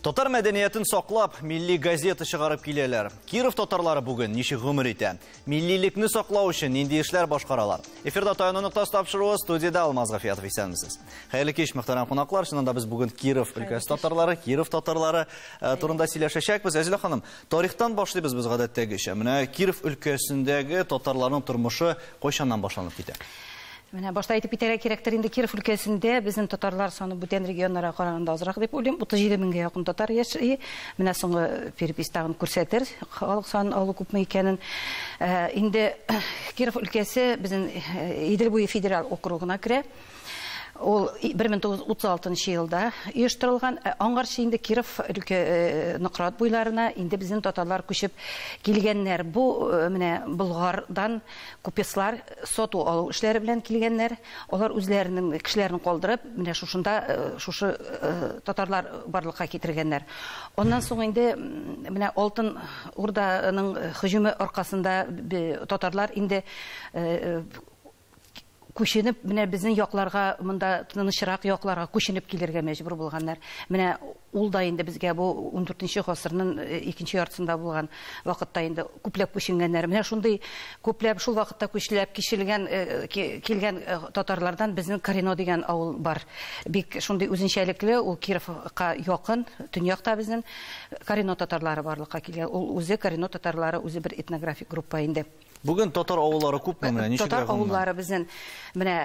Татар мәдәниятен саклап, милли газета чыгарып киләләр. Киров татарлары бүген ничек гомер итә? Миллилекне саклау өчен нинди эшләр башкаралар? Эфирда Таяну ноктасы тапшыруы, студиядә Алмаз Гафиятов. Исәнмесез. Хәерле кич, мөхтәрәм кунаклар. Чыннан да без бүген Киров өлкәсе татарлары, Киров татарлары турында сөйләшәчәкбез. Әзилә ханым, тарихтан башлыйбыз без гадәттәгечә. Менә Киров өлкәсендәге татарларның тормышы кайчаннан башланып китә? Менә башта әйтеп китәргә кирәктер инде, Киров өлкәсендә безнең татарлар саны бүтән регионнарга караганда азрак дип уйлыйм. 37 меңгә якын татар яши. Менә соңгы перепись тагын күрсәтер халык санын алу күпме икәнен. Инде Киров өлкәсе безнең Идел буе федераль округына керә. Ул 1936 елда оештырылган. Аңарчы инде Киров өлкә Нократ буйларына инде безнең татарлар күчеп килгәннәр. Бу менә Болгардан купецлар сату алу эшләре белән килгәннәр. Алар үзләренең кешеләрен калдырып, менә шушында шушы татарлар барлыкка китергәннәр. Аннан соң инде менә Алтын Урданың һөҗүме аркасында татарлар инде күченеп, менә безнең якларга, монда тынычрак якларга күченеп килергә мәҗбүр булганнар. Менә ул да инде безгә бу 14 гасырның икенче яртысында булган вакытта инде күпләп күченгәннәр. Менә шундый күпләп шул вакытта күчләп кишелгән килгән татарлардан безнең Карино дигән авыл бар. Бик шундый үзенчәлекле, ул Кировка якын, төньякта безнең Карино татарлары барлыкка килгән. Ул үзе Карино татарлары үзе бер этнографик группа инде. Бүген татар авыллары күпме менә? Ничек татар авыллары безнең менә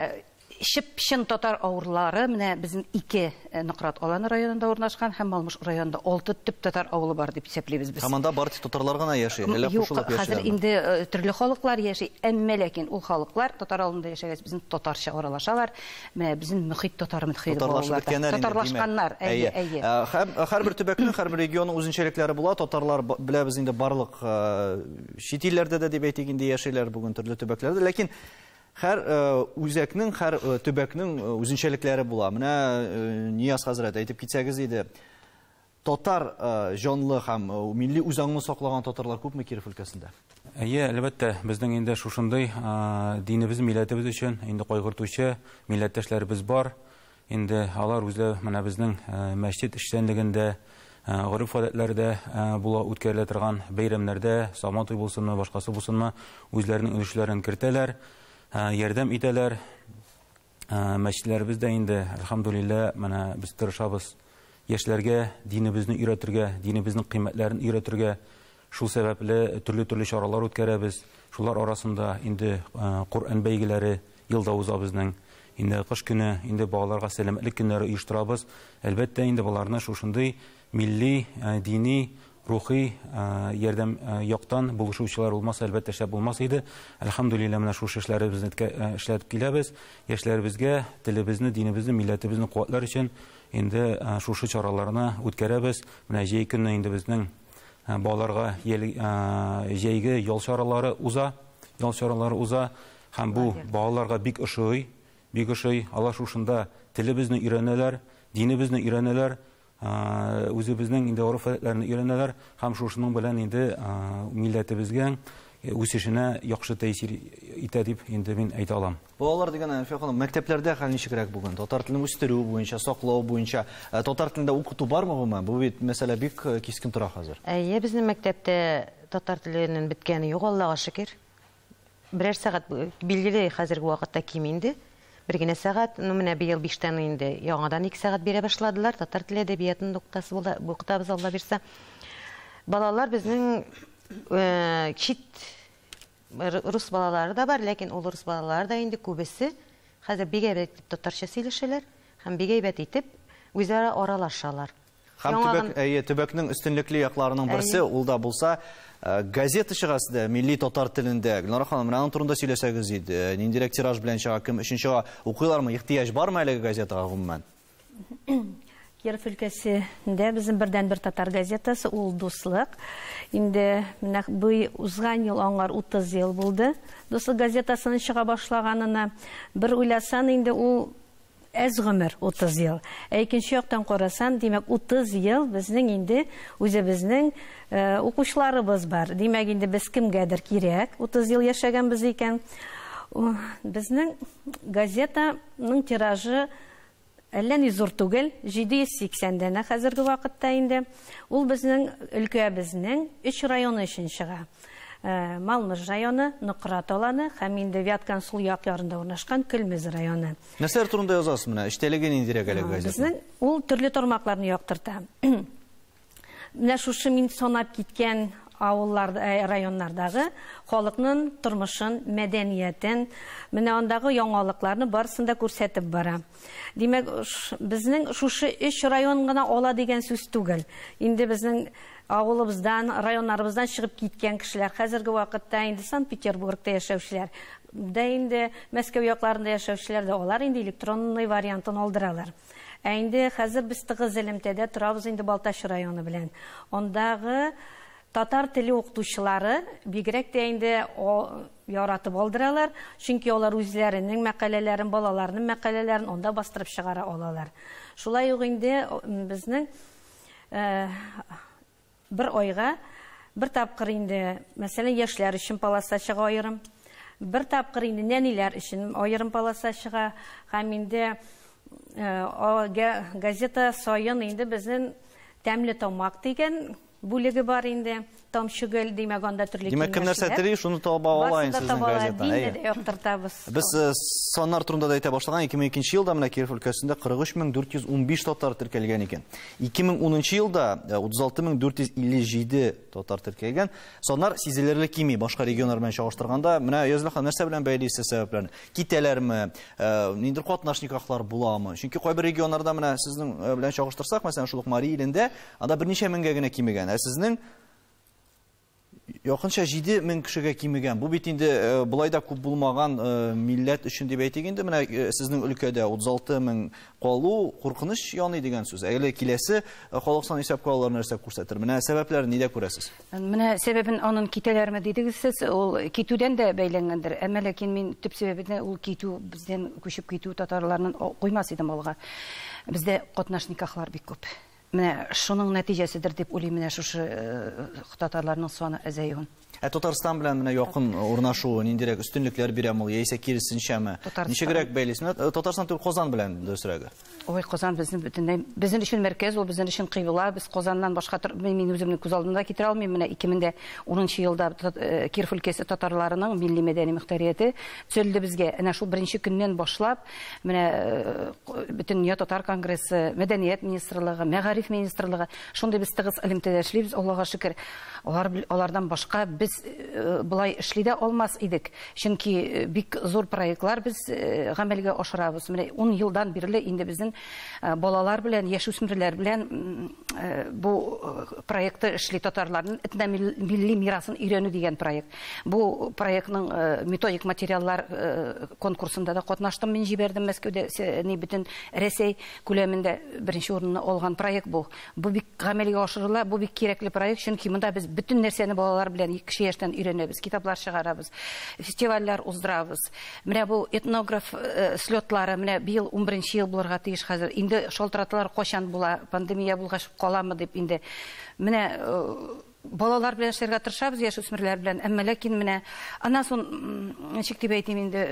чып-чын татар авыллары менә безнең 2 Нократ Аланы районында урнашкан һәм Малмыж районында 6 төп татар авылы бар дип исәплибез без. Һәм анда бары тик татарлар гына яши, әллә кушылып яшиләрме? Хәзер инде төрле халыклар яши, әмма ләкин ул халыклар татар авылында яшәгәч безнең татарча аралашалар. Менә безнең мөхит татар мөхите булалар. Татарлашканнар, әйе, әйе. Һәрбер төбәкнең, һәрбер регионның үзенчәлекләре була. Татарлар беләбез инде барлык чит илләрдә дә дип әйтик инде яшиләр бүген төрле төбәкләрдә, ләкин һәр үзәкнең, һәр төбәкнең үзенчәлекләре була. Менә Нияз хәзрәт әйтеп китсәгез иде, татар җанлы һәм милли үзаңны саклаган татарлар күпме Киров өлкәсендә? Әйе, әлбәттә, безнең инде шушындый динебез, милләтебез өчен инде кайгыртучы милләттәшләребез бар. Инде алар үзләре менә безнең мәчет эшчәнлегендә, гореф-гадәтләрдә була үткәрелә торган бәйрәмнәрдә, Сабантуй булсынмы, башкасы булсынмы, үзләренең өлешләрен кертәләр, ярдәм итәләр. Мәчетләребез дә инде, әлхәмдүлилләһ, менә без тырышабыз яшьләргә динебезне өйрәтергә, динебезнең кыйммәтләрен өйрәтергә. Шул сәбәпле төрле-төрле чаралар үткәрәбез. Шулар арасында инде Коръән бәйгеләре елда уза безнең. Инде кыш көне инде балаларга сәламәтлек көннәре оештырабыз. Әлбәттә, инде балаларны шушындый милли, дини, рухи ярдәм яктан булышучылар булмаса, әлбәттә, эшләп булмас иде. Әлхәмдүлилләһ, менә шушы эшләребезне эшләтеп киләбез. Яшьләребезгә телебезне, динебезне, милләтебезне куәтләр өчен инде шушы чараларны үткәрәбез. Менә җәй көне инде безнең балаларга җәйге ял чаралары уза, ял чаралары уза һәм бу балаларга бик ошый, бик ошый. Алар шушында телебезне өйрәнәләр, динебезне өйрәнәләр, үзебезнең инде гореф-гадәтләрне өйрәнәләр һәм шушының белән инде милләтебезгә үсешенә яхшы тәэсир итә дип инде мин әйтә алам. Балалар дигән, Әлфия ханым, мәктәпләрдә хәл ничегрәк бүген? Татар телен үстерү буенча, саклау буенча, татар телендә укыту бармы гомумән? Бу бит мәсьәлә бик кискен тора хәзер. Әйе, безнең мәктәптә татар теленең беткәне юк, Аллага шөкер. Берәр сәгать билгеле хәзерге вакытта ким инде. Бер генә сәгать, ну менә быел 5-тән инде яңадан 2 сәгать бирә башладылар. Татар теле әдәбиятын укытасы була, укытабыз Алла бирсә. Балалар безнең чит рус балалары да бар, ләкин ул рус балалары да инде күбесе хәзер бик әйбәт итеп татарча сөйләшәләр һәм бик әйбәт итеп үзара аралашалар. Һәм төбәк, әйе, төбәкнең өстенлекле якларының берсе ул да булса газета чыгасы да милли татар телендә. Гөлнара ханым, менә аның турында сөйләсәгез иде. Ниндирәк тираж белән чыга, кем өчен чыга, укыйлармы, ихтыяҗ бармы әлеге газетага гомумән? Киров өлкәсендә безнең бердәнбер татар газетасы ул Дуслык. Инде менә бу узган ел аңар 30 ел булды. Дуслык газетасының чыга башлаганына. Бер уйласан инде ул әз гомер 30 ел. Ә икенче яктан карасан, димәк 30 ел безнең инде үзебезнең укучыларыбыз бар. Димәк инде без кемгәдер кирәк 30 ел яшәгәнбез икән. Безнең газетаның тиражы Әллә ни зур түгел, 780 данә хәзерге вакытта инде. Ул безнең өлкәбезнең 3 районы өчен чыга. Малмыж районы, Нократ аланы һәм инде Вяткан сул як ярында урнашкан Көлмез районы. Нәрсәләр турында язасыз менә? Эчтәлеге ниндирәк әле газетаның? Безнең ул төрле тармакларны яктырта. Менә шушы мин санап киткән авылларда, районнардагы халыкның тормышын, мәдәниятен, менә андагы яңалыкларны барысын да күрсәтеп бара. Димәк, безнең шушы 3 район гына ала дигән сүз түгел. Инде безнең авылыбыздан, районнарыбыздан чыгып киткән кешеләр хәзерге вакытта инде Санкт-Петербургта яшәүчеләр, да инде Мәскәү якларында яшәүчеләр дә алар инде электронный вариантын алдыралар. Ә инде хәзер без тыгыз элемтәдә торабыз инде Балтач районы белән. Андагы татар теле укытучылары бигрәк тә инде яратып алдыралар, чөнки алар үзләренең мәкаләләрен, балаларының мәкаләләрен анда бастырып чыгара алалар. Шулай ук инде безнең бер айга бер тапкыр инде, мәсәлән, яшьләр өчен полоса чыга аерым, бер тапкыр инде нәниләр өчен аерым полоса чыга, һәм инде газета саен инде безнең тәмле тамак дигән бүлеге бар инде, тамчыгөл, димәк, анда төрле Димәк, кем нәрсә тели, шуны таба ала инде сезнең газетадан. Динне дә яктыртабыз. Без саннар турында да әйтә башлаган. 2002 елда менә Киров өлкәсендә 43415 татар теркәлгән икән. 2010 елда 36457 татар теркәлгән. Саннар сизелерлек кими башка регионнар белән чагыштырганда. Менә Язилә ханым, нәрсә белән бәйлисез сәбәпләрне? Китәләрме? Ниндидер катнаш никахлар буламы? Чөнки кайбер регионнарда менә сезнең белән чагыштырсак, мәсәлән, шул ук Мари илендә анда берничә меңгә генә кимегән. Ә сезнең якынча 7000 кешегә кимегән. Бу бит инде болай да күп булмаган милләт өчен дип әйтик инде. Менә сезнең өлкәдә 36000 калу куркыныч яный дигән сүз. Әле киләсе халык сан исәпкә алар нәрсә күрсәтер? Менә сәбәпләрен нидә күрәсез? Менә сәбәбен аның китәләрме дидегез сез, ул китүдән дә бәйләнгәндер. Әмма ләкин мин төп сәбәбен ул китү, бездән күчеп китү татарларның куймас идем алга. Бездә катнаш никахлар бик күп. Менә шуның нәтиҗәседер дип уйлыйм, менә шушы татарларның саны әзәюен. Ә Татарстан белән менә якын урнашу ниндирәк өстенлекләр бирәме ул, яисә киресенчәме? Ничегрәк бәйлисез? Менә Татарстан түгел, Казан белән дөресрәге. Ой, Казан безнең бөтенләй, безнең өчен мәркәз, ул безнең өчен кыйбла. Без Казаннан башка мин үземне күз алдымда китерә алмыйм. Менә 2010 елда Киров өлкәсе татарларының милли мәдәни мөхтәрияте төзелде безгә. Әнә шул беренче көннән башлап, менә Бөтендөнья татар конгрессы, Мәдәният министрлыгы, Мәгариф министрлыгы, шундый без тыгыз элемтәдә эшлибез, Аллага шөкер. Алардан башка без болай эшли дә алмас идек. Чөнки бик зур проектлар без гамәлгә ашырабыз. Менә 10 елдан бирле инде безнең балалар белән, яшүсмерләр белән бу проекты эшли, татарларның этномилли мирасын өйрәнү дигән проект. Бу проектның методик материаллар конкурсында да катнаштым, мин җибәрдем Мәскәүдә, ни бөтен Рәсәй күләмендә беренче урынны алган проект бу. Бу бик гамәлгә ашырыла, бу бик кирәкле проект, чөнки монда без бөтен нәрсәне балалар белән кече яшьтән өйрәнәбез, китаплар чыгарабыз, фестивальләр уздырабыз. Менә бу этнограф слетлары, менә быел 11 ел булырга тиеш хәзер. Инде шалтыратулар кайчан була, пандемия булгач каламы дип инде. Менә балалар белән эшләргә тырышабыз, яшүсмерләр белән, әмма ләкин менә аннан соң ничек дип әйтим инде,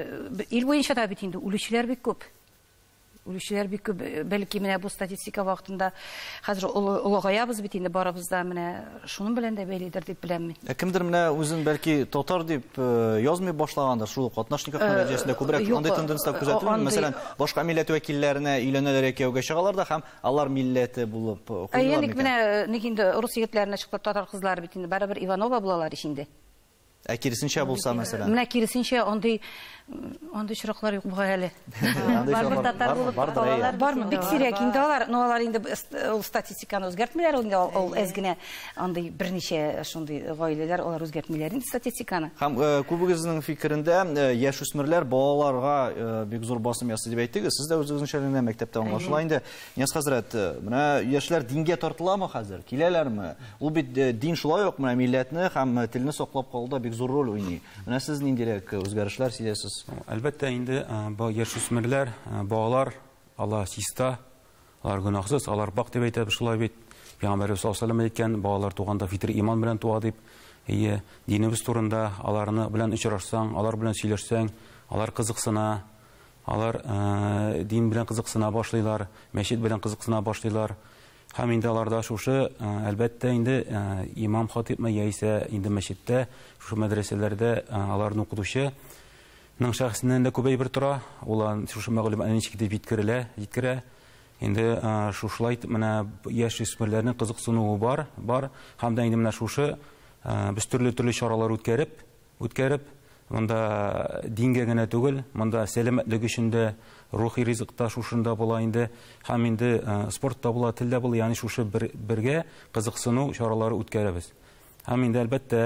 ил буенча да бит инде үлүчеләр бик күп. Үлүчеләр бик күп. Бәлки менә бу статистика вакытында хәзер олыгаябыз бит инде барыбыз да, менә шуның белән дә бәйледер дип беләм мин. Ә кемдер менә үзен бәлки татар дип язмый башлагандыр, шул ук катнаш никах нәтиҗәсендә күбрәк андый тенденция күзәтелми. Мәсәлән, башка милләт вәкилләренә өйләнәләр яки кияүгә чыгалар да һәм алар милләте булып куялар микән? Менә ник инде рус егетләренә чыкты татар кызлары бит инде барыбер Иванова булалар ич инде. Ә киресенчә булса, мәсәлән? Менә киресенчә андый очраклар юк бугай әле. Барбер татар булып калалар. Бармы? Бик сирәк инде алар, но алар инде ул статистиканы үзгәртмиләр, инде ул әз генә андый берничә шундый гаиләләр алар үзгәртмиләр инде статистиканы. Һәм күбегезнең фикерендә яшүсмерләр балаларга бик зур басым ясый дип әйттегез. Сез дә үзегезнең шәһәрдә мәктәптә аңлашыла инде. Нияз хәзрәт, менә яшьләр дингә тартыламы хәзер? Киләләрме? Ул бит дин шулай ук менә милләтне һәм телне саклап калуда бик зур роль уйный. Менә сез ниндирәк үзгәрешләр сизәсез? Әлбәттә инде яшүсмерләр, балалар, алар чиста, алар гөнаһсыз, алар пакь дип әйтәбез шулай бит. Пәйгамбәребез саллаллаһу алейһи ва сәлләм әйткән, балалар туганда фитр иман белән туа дип. Әйе, динебез турында аларны белән очрашсаң, алар белән сөйләшсәң, алар кызыксына, Алар дин белән кызыксына башлыйлар, мәчет белән кызыксына башлыйлар. Һәм инде аларда шушы, әлбәттә, инде имам хатипмы яисә инде мәчеттә, шушы мәдрәсәләрдә аларны укытучы ның шәхесеннән дә күп әйбер тора. Ул шушы мәгълүматны ничек итеп җиткерелә, җиткерә. Инде шушылай итеп менә яшь үсмерләрнең кызыксынуы бар, бар. Һәм дә инде менә шушы без төрле-төрле чаралар үткәреп, монда дингә генә түгел, монда сәламәтлек өчен дә, рухи ризык та шушында була инде, һәм инде спорт та була, тел дә була, ягъни шушы бергә кызыксыну чаралары үткәрәбез. Һәм инде әлбәттә,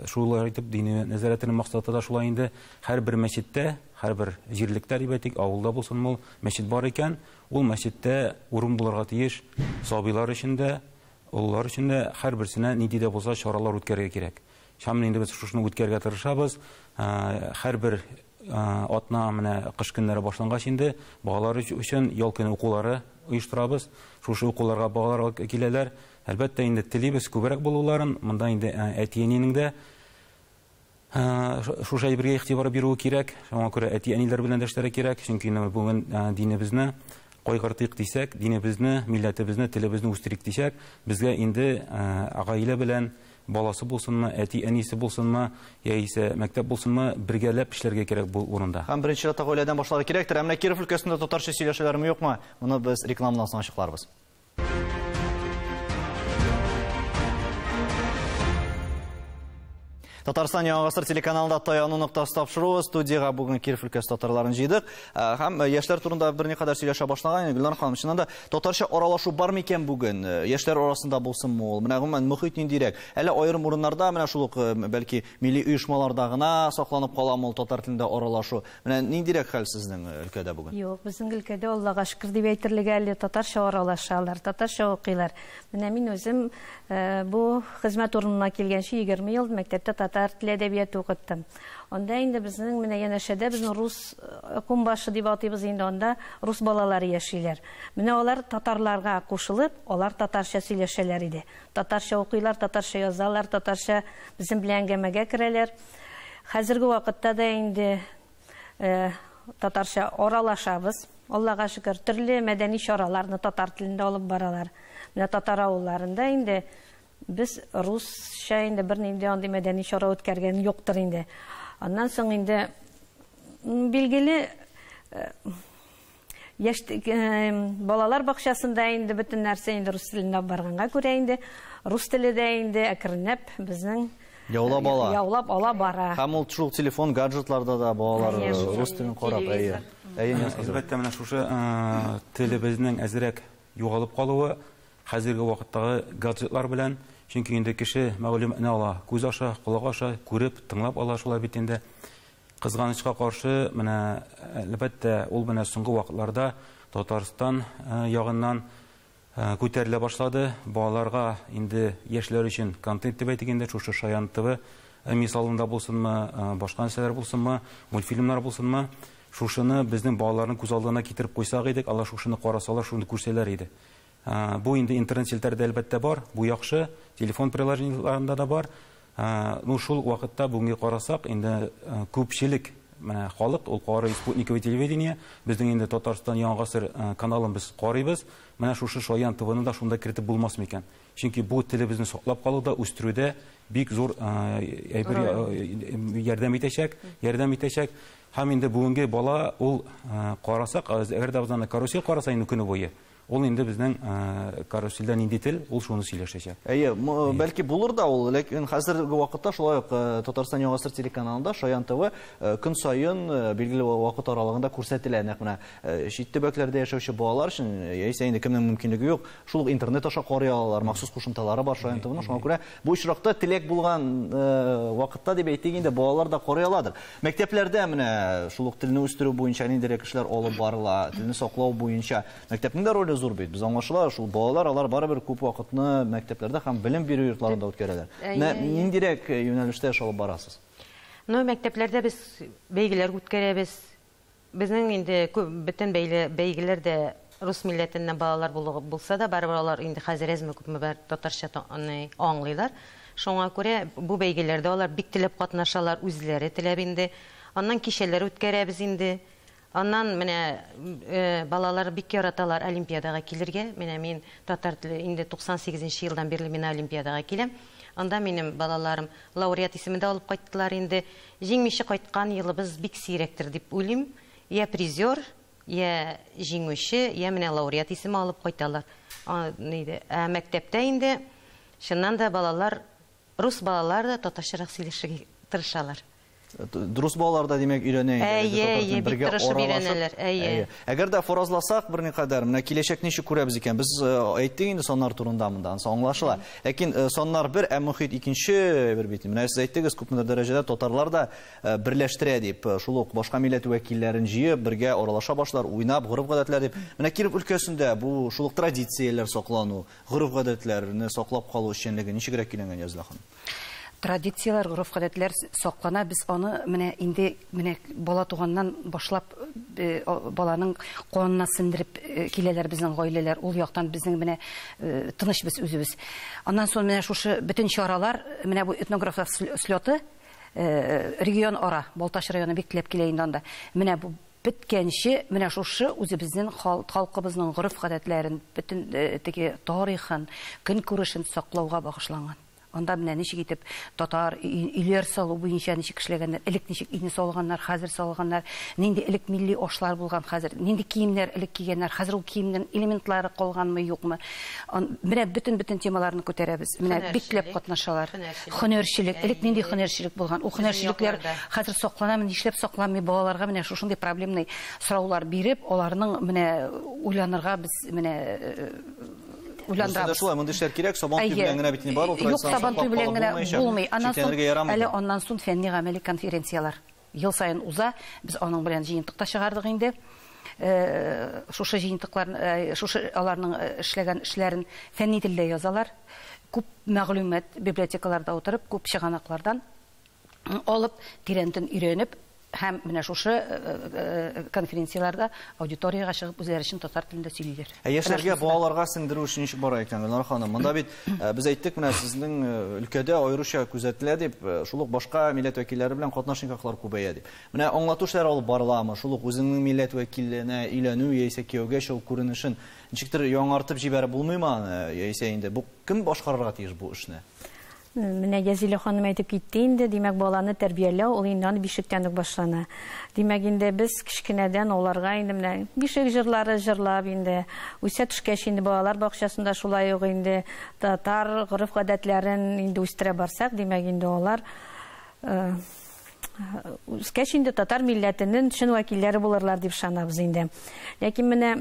шулай итеп дини нәзарәтенең максаты да шулай инде, һәрбер мәчеттә, һәрбер җирлектә дип әйтик, авылда булсын ул мәчет бар икән, ул мәчеттә урын булырга тиеш сабыйлар өчен дә, олылар өчен дә һәрберсенә нинди дә булса чаралар үткәрергә кирәк. Һәм инде без шушыны үткәрергә тырышабыз. Һәрбер атна менә кыш көннәре башлангач инде балалар өчен ял көне укулары оештырабыз. Шушы укуларга балалар киләләр. Әлбәттә инде телибез күбрәк булуларын, монда инде әти-әнинең дә шушы әйбергә игътибар бирүе кирәк. Шуңа күрә әти-әниләр белән дә эшләргә кирәк, чөнки инде бүген динебезне кайгыртыйк дисәк, динебезне, милләтебезне, телебезне үстерик дисәк, безгә инде гаилә белән баласы булсынмы, әти-әнисе булсынмы, яисә мәктәп булсынмы, бергәләп эшләргә кирәк бу урында. Һәм беренче чиратта гаиләдән башларга кирәктер. Ә менә Киров өлкәсендә татарча сөйләшәләрме, юкмы? Моны без рекламадан соң ачыкларбыз. Татарстан Яңа Гасыр телеканалында Таяну ноктасы тапшыруы. Студияга бүген Киров өлкәсе татарларын җыйдык. Һәм яшьләр турында берникадәр сөйләшә башлаган. Гөлнар ханым, чыннан да татарча аралашу бар микән бүген? Яшьләр арасында булсынмы ул? Менә гомумән мөхит ниндирәк? Әллә аерым урыннарда, менә шул ук, бәлки милли оешмаларда гына сакланып каламы ул татар телендә аралашу? Менә ниндирәк хәл сезнең өлкәдә бүген? Юк, безнең өлкәдә Аллага шөкер дип әйтерлек әле татарча аралашалар, татарча укыйлар. Менә мин үзем бу хезмәт урынына килгәнче 20 ел мәктәптә татар теле әдәбияты укыттым. Анда инде безнең менә янәшәдә безнең рус кумбашы дип атыйбыз инде, анда рус балалары яшиләр. Менә алар татарларга кушылып, алар татарча сөйләшәләр иде. Татарча укыйлар, татарча язалар, татарча безнең белән әңгәмәгә керәләр. Хәзерге вакытта да инде татарча аралашабыз. Аллага шөкер, төрле мәдәни чараларны татар телендә алып баралар. Менә татар авылларында инде без русча инде бернинди андый мәдәни чара үткәргән юктыр инде. Аннан соң инде билгеле яшь балалар бакчасында инде бөтен нәрсә инде рус телендә барганга күрә инде рус теле дә инде әкренләп безнең яулап ала. Яулап ала бара. Һәм ул шул телефон, гаджетларда да балалар рус телен карап, әйе. Әйе, әлбәттә, менә шушы телебезнең әзрәк югалып калуы хәзерге вакыттагы гаджетлар белән, чөнки инде кеше мәгълүматны ала, күз аша, колак аша, күреп, тыңлап ала шулай бит инде. Кызганычка каршы, менә әлбәттә, ул менә соңгы вакытларда Татарстан ягыннан күтәрелә башлады. Балаларга инде яшьләр өчен контент дип әйтик инде, шушы Шаян ТВ мисалында булсынмы, башка нәрсәләр булсынмы, мультфильмнар булсынмы, шушыны безнең балаларның күз алдына китереп куйсак идек, алар шушыны карасалар, шуны күрсәләр иде. Бу инде интернет челтәрдә әлбәттә бар, бу яхшы, телефон приложениеларында да бар. Ну, шул вакытта бүгенге карасак, инде күпчелек менә халык ул карый спутниковый телевидение, безнең инде Татарстан Яңа Гасыр каналын без карыйбыз. Менә шушы Шаян ТВны да шунда кертеп булмас микән? Чөнки бу телебезне саклап калуда, үстерүдә бик зур әйбер ярдәм итәчәк, ярдәм итәчәк. Һәм инде бүгенге бала ул карасак, әгәр дә без аны карусель караса инде көне буе, ул инде безнең карусельдә нинди тел, ул шуны сөйләшәчәк. Әйе, бәлки булыр да ул, ләкин хәзерге вакытта шулай ук Татарстан Яңа Гасыр телеканалында Шаян ТВ көн саен билгеле вакыт аралыгында күрсәтелә. Нәкъ менә чит төбәкләрдә яшәүче балалар өчен, яисә инде кемнең мөмкинлеге юк, шул ук интернет аша карый алалар, махсус кушымталары бар Шаян ТВның. Шуңа күрә бу очракта теләк булган вакытта дип әйтик инде, балалар да карый аладыр. Мәктәпләрдә менә шул ук телне үстерү буенча ниндирәк эшләр алып барыла, телне саклау буенча мәктәпнең дә роле зур бит. Без аңлашыла, шул балалар алар барыбер күп вакытны мәктәпләрдә һәм белем бирү йортларында үткәрәләр. Менә ниндирәк юнәлештә эш алып барасыз? Ну, мәктәпләрдә без бәйгеләр үткәрәбез. Безнең инде күп бөтен бәйгеләр дә рус милләтеннән балалар булса да, барыбер алар инде хәзер әзме күпме бар татарча аңлыйлар. Шуңа күрә бу бәйгеләрдә алар бик теләп катнашалар, үзләре теләп инде. Аннан кичәләр үткәрәбез инде. Аннан менә балалар бик яраталар олимпиадага килергә. Менә мин татар теле инде 98 елдан бирле мин олимпиадага киләм. Анда минем балаларым лауреат исемен дә алып кайттылар инде. Җиңмичә кайткан елыбыз бик сирәктер дип уйлыйм. Я призер, я җиңүче, я менә лауреат исеме алып кайталар. Ә мәктәптә инде чыннан да балалар, рус балалар да татарчарак сөйләшергә тырышалар. Рус балалар да димәк өйрәнә инде. Бик тырышып өйрәнәләр. Әйе. Әгәр дә фаразласак берникадәр, менә киләчәк ничек күрәбез икән? Без әйттек инде саннар турында монда, ансы аңлашыла. Ләкин саннар бер, ә мөхит икенче бер бит. Менә сез әйттегез, күпмедер дәрәҗәдә татарлар да берләштерә дип, шул ук башка милләт вәкилләрен җыеп, бергә аралаша башлар, уйнап, гореф-гадәтләр дип. Менә Киров өлкәсендә бу шул ук традицияләр саклану, гореф-гадәтләрне саклап калу эшчәнлеге ничегрәк килгән, Язила ханым? Традицияләр, гореф-гадәтләр саклана. Без аны менә инде менә бала туганнан башлап баланың канына сеңдереп киләләр безнең гаиләләр. Ул яктан безнең менә тыныч без үзебез. Аннан соң менә шушы бөтен чаралар, менә бу этнографлар слеты регион ара, Балтач районы бик теләп килә инде анда. Менә бу беткәнче менә шушы үзебезнең халкыбызның гореф-гадәтләрен, бөтен теге тарихын, көнкүрешен саклауга багышланган. Анда менә ничек итеп татар өйләр салу буенча ничек эшләгәннәр, элек ничек өйне салганнар, хәзер салганнар, нинди элек милли ашлар булган, хәзер нинди киемнәр элек кигәннәр, хәзер ул киемнең элементлары калганмы, юкмы. Менә бөтен-бөтен темаларны күтәрәбез. Менә бик теләп катнашалар. Һөнәрчелек, элек нинди һөнәрчелек булган, ул һөнәрчелекләр хәзер сакланамы, нишләп сакланмый, балаларга менә шушындый проблемный сораулар биреп, аларның менә уйланырга без менә уйландырабыз. Шулай, мондый эшләр кирәк, Сабантуй белән генә бит инде бар, ул традицион саклап калып булмый. Аннан соң әле аннан соң фәнни гамәли конференцияләр ел саен уза. Без аның белән җыентык та чыгардык инде. Шушы җыентыклар, шушы аларның эшләгән эшләрен фәнни телдә язалар. Күп мәгълүмат библиотекаларда утырып, күп чыганаклардан алып, тирәнтен өйрәнеп, һәм менә шушы конференцияләрдә аудиториягә чыгып үзләре өчен татар телендә сөйлиләр. Ә яшьләргә, балаларга сеңдерү эше ничек бара икән, Гөлнара ханым? Монда бит без әйттек, менә сезнең өлкәдә аеруча күзәтелә дип, шул ук башка милләт вәкилләре белән катнаш никахлар күбәя дип. Менә аңлату эшләре алып барыламы? Шул ук үзеңнең милләт вәкиленә өйләнү яисә кияүгә чыгу күренешен ничектер яңартып җибәреп булмыймы аны? Яисә инде бу кем башкарырга тиеш бу эшне? Менә Язилә ханым әйтеп китте инде, димәк, баланы тәрбияләү ул инде аны бишектән үк башлана. Димәк, инде без кечкенәдән аларга инде менә бишек җырлары җырлап инде үсә төшкәч инде балалар бакчасында шулай ук инде татар гореф-гадәтләрен инде үстерә барсак, димәк, инде алар үскәч инде татар милләтенең чын вәкилләре булырлар дип ышанабыз инде. Ләкин менә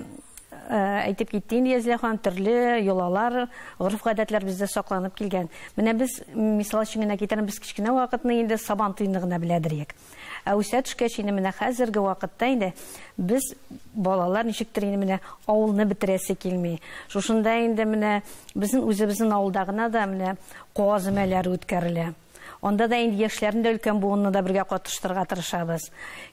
әйтеп китте инде Язилә ханым, төрле йолалар, гореф-гадәтләр бездә сакланып килгән. Менә без мисал өчен генә китерәм, без кечкенә вакытны инде Сабантуйны гына беләдер идек. Ә үсә төшкәч инде менә хәзерге вакытта инде без балалар ничектер инде менә авылны бетерәсе килми. Шушында инде менә безнең үзебезнең авылда гына да менә каз өмәләре үткәрелә. Анда да инде яшьләрне дә, өлкән буынны да бергә катыштырырга тырышабыз.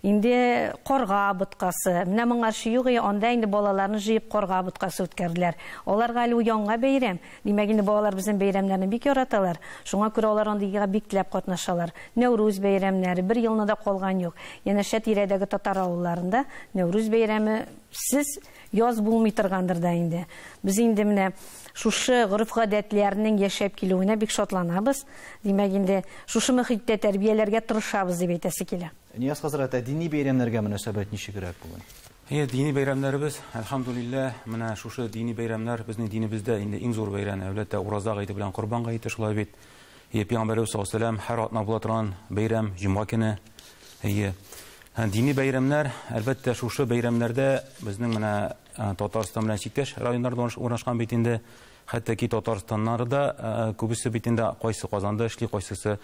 Инде карга боткасы, менә моңарчы юк, анда инде балаларны җыеп карга боткасы үткәрделәр. Аларга әле яңа бәйрәм. Димәк, инде балалар безнең бәйрәмнәрне бик яраталар. Шуңа күрә алар андыйга бик теләп катнашалар. Нәүрүз бәйрәмнәре бер елны да калган юк. Янәшә тирәдәге татар авылларында Нәүрүз бәйрәме сез яз булмый торгандыр да инде. Без инде менә шушы гореф-гадәтләрнең яшәп килүенә бик шатланабыз. Димәк, инде шушы мөхиттә тәрбияләргә тырышабыз дип әйтәсе килә. Нияз хәзрәт, дини бәйрәмнәргә мөнәсәбәт ничегрәк бүген? Әйе, дини бәйрәмнәребез, әлхәмдүлилләһ, менә шушы дини бәйрәмнәр безнең динебездә инде иң зур бәйрәм, әлбәттә, Ураза гаете белән Корбан гаете шулай бит. Әйе, Пәйгамбәребез саллаллаһу алейһи ва сәлләм һәр атна була торган бәйрәм, җомга көне. Әйе. Дини бәйрәмнәр, әлбәттә, шушы бәйрәмнәрдә безнең менә Татарстан белән чиктәш районнарда урнашкан бит инде. Хәтта ки Татарстаннарда күбесе бит инде кайсы Казанда эшли, кайсысы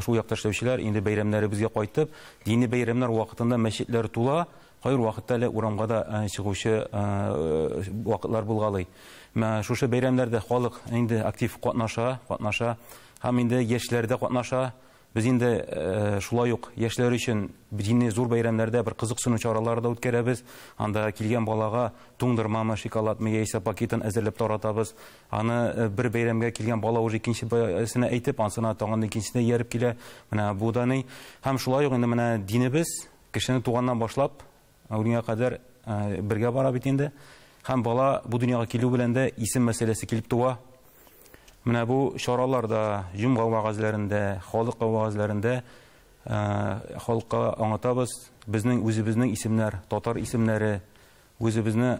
шул якта эшләүчеләр инде бәйрәмнәребезгә кайтып, дини бәйрәмнәр вакытында мәчетләр тула, кайбер вакытта әле урамга да чыгучы вакытлар булгалый. Менә шушы бәйрәмнәрдә халык инде актив катнаша, катнаша һәм инде яшьләр дә катнаша. Без инде шулай ук яшьләр өчен дини зур бәйрәмнәрдә бер кызыксыну чаралары да үткәрәбез. Анда килгән балага туңдырмамы, шоколадмы яисә пакетын әзерләп таратабыз. Аны бер бәйрәмгә килгән бала уже икенчесенә әйтеп, ансына тагын икенчесенә ияреп килә. Менә бу да ни. Һәм шулай ук инде менә динебез кешене туганнан башлап Үлгәнгә кадәр бергә бара бит инде. Һәм бала бу дөньяга килү белән дә исем мәсьәләсе килеп туа. Менә бу чараларда, җомга вәгазьләрендә, халык вәгазьләрендә халыкка аңлатабыз, безнең үзебезнең исемнәр, татар исемнәре, үзебезне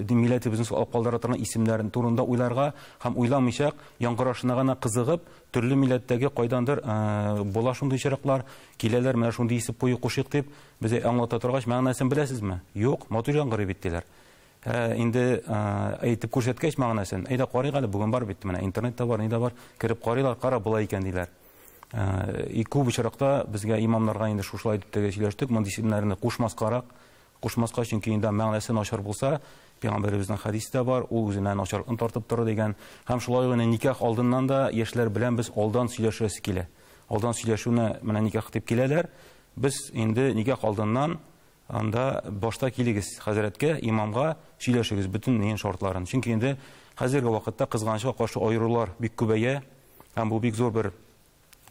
милләтебезне саклап калдыра торган исемнәрен турында уйларга һәм уйламыйча яңгырашына гына кызыгып, төрле милләттәге кайдандыр була шундый очраклар, киләләр, менә шундый исем кую кушыйк дип, без аңлата торгач, мәгънәсен беләсезме? Юк, матур яңгырый бит диләр. Инде әйтеп күрсәткәч мәгънәсен, әйдә карыйк әле, бүген бар бит, менә интернетта бар, ни дә бар, кереп карыйлар, кара була икән диләр. Күп очракта безгә имамнарга инде шушылай дип теге сөйләштек, мондый исемнәрне кушмаскарак, кушмаска, чөнки инде мәгънәсе начар булса, пәйгамбәребезнең хәдисе дә бар, ул үзенә начарлыкны тартып тора дигән. Һәм шулай ук никах алдыннан да яшьләр белән без алдан сөйләшәсе килә. Алдан сөйләшүне менә никах дип киләләр. Без инде никах алдыннан анда башта килегез хәзрәткә, имамга сөйләшегез бөтен нин шартларын. Чөнки инде хәзерге вакытта кызганычка каршы аерулар бик күбәя, һәм бу бик зур бер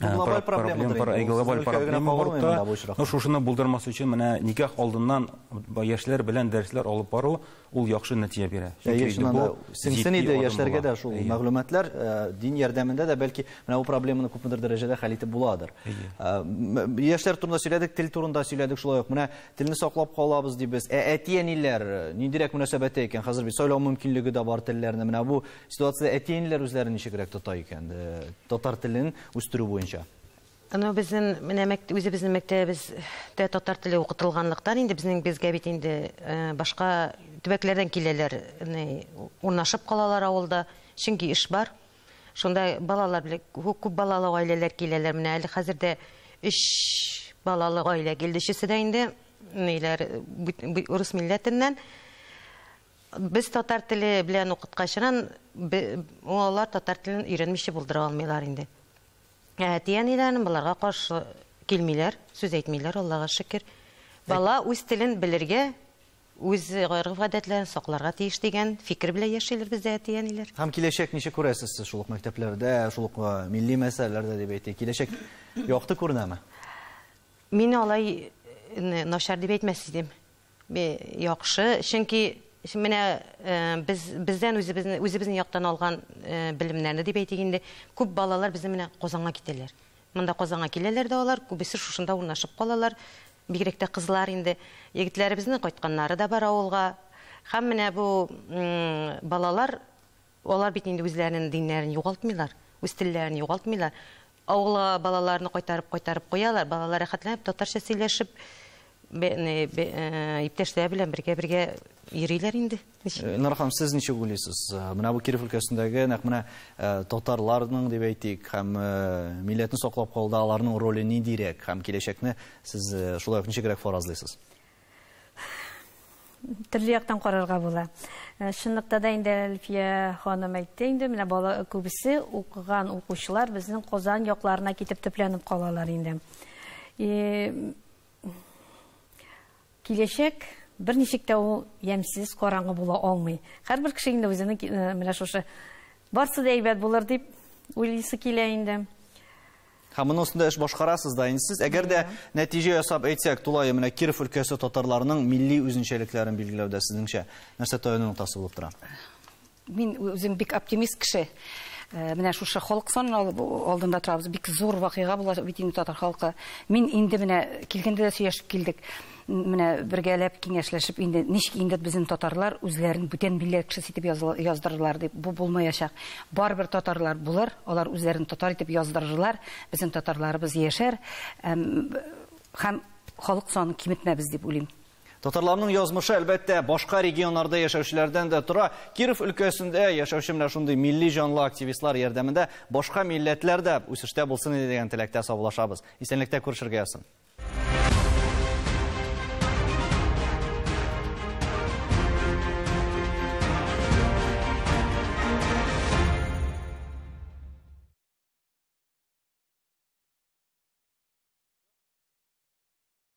глобаль проблема. Но шушыны булдырмас өчен менә никах алдыннан яшьләр белән дәресләр алып бару ул яхшы нәтиҗә бирә. Сеңсен иде яшьләргә дә шул мәгълүматлар дин ярдәмендә дә бәлки менә бу проблеманы күпмедер дәрәҗәдә хәл итеп буладыр. Яшьләр турында сөйләдек, тел турында сөйләдек шулай ук. Менә телне саклап калабыз дибез. Ә әти-әниләр ниндирәк мөнәсәбәттә икән? Хәзер бит сайлау мөмкинлеге дә бар телләрне. Менә бу ситуацияда әти-әниләр үзләрен ничегрәк тота икән? Татар телен үстерү буенча. Аны безнең менә үзебезнең мәктәбебездә татар теле укытылганлыктан инде безнең безгә бит инде башка төбәкләрдән киләләр, урнашып калалар авылда, чөнки эш бар. Шунда балалар белән күп балалы гаиләләр киләләр. Менә әле хәзер дә 3 балалы гаилә килде. Өчесе дә инде ниләр урыс милләтеннән. Без татар теле белән укыткачынан алар татар телен өйрәнмичә булдыра алмыйлар инде. Әти-әниләрнең балаларга каршы килмиләр, сүз әйтмиләр, Аллага шөкер. Бала үз телен белергә, үз гореф-гадәтләрен сакларга тиеш дигән фикер белән яшиләр бездә әти-әниләр. Һәм киләчәк ничек күрәсез сез шул ук мәктәпләрдә, шул ук милли мәсьәләләрдә дип әйтик, киләчәк якты күренәме? Мин алай начар дип әйтмәс идем. Яхшы, чөнки менә бездән үзебезнең яктан алган белемнәрне дип әйтик инде, күп балалар безнең менә Казанга китәләр. Монда Казанга киләләр дә алар, күбесе шушында урнашып калалар. Бигрәк тә кызлар инде. Егетләребезнең кайтканнары да бар авылга. Һәм менә бу балалар, алар бит инде үзләренең диннәрен югалтмыйлар, үз телләрен югалтмыйлар. Авылга балаларны кайтарып куялар, балалар рәхәтләнеп татарча сөйләшеп, иптәшләр белән бергә-бергә йөриләр инде. Эльнара ханым, сез ничек уйлыйсыз? Менә бу Киров өлкәсендәге нәкъ менә татарларның дип әйтик, һәм милләтне саклап калуда аларның роле ниндирәк, һәм киләчәкне сез шулай ук ничегрәк фаразлыйсыз? Төрле яктан карарга була. Чынлыкта да инде Әлфия ханым әйтте инде, менә бала күбесе укыган укучылар безнең Казан якларына китеп төпләнеп калалар инде. Киләчәк берничек тә ул ямьсез, караңгы була алмый. Һәрбер кеше инде үзенең менә шушы барсы да әйбәт булыр дип уйлыйсы килә инде. Һәм моның өстендә эш башкарасыз да инде сез. Әгәр дә нәтиҗә ясап әйтсәк, тулаем менә Киров өлкәсе татарларының милли үзенчәлекләрен билгеләүдә сезнеңчә нәрсә таяну ноктасы булып тора? Мин үзем бик оптимист кеше. Менә шушы халык санын алып алдында торабыз. Бик зур вакыйга була бит инде татар халкы. Мин инде менә килгәндә дә сөйләшеп килдек. Менә бергәләп киңәшләшеп инде ничек инде безнең татарлар үзләрен бүтән милләт кешесе итеп яздырырлар дип, бу булмаячак. Барыбер татарлар булыр, алар үзләрен татар итеп яздырырлар, безнең татарларыбыз яшәр һәм халык санын киметмәбез дип уйлыйм. Татарларның язмышы әлбәттә башка регионнарда яшәүчеләрдән дә тора. Киров өлкәсендә яшәүче менә шундый милли җанлы активистлар ярдәмендә башка милләтләр дә үсештә булсын иде дигән теләктә саубуллашабыз. Исәнлектә күрешергә язсын.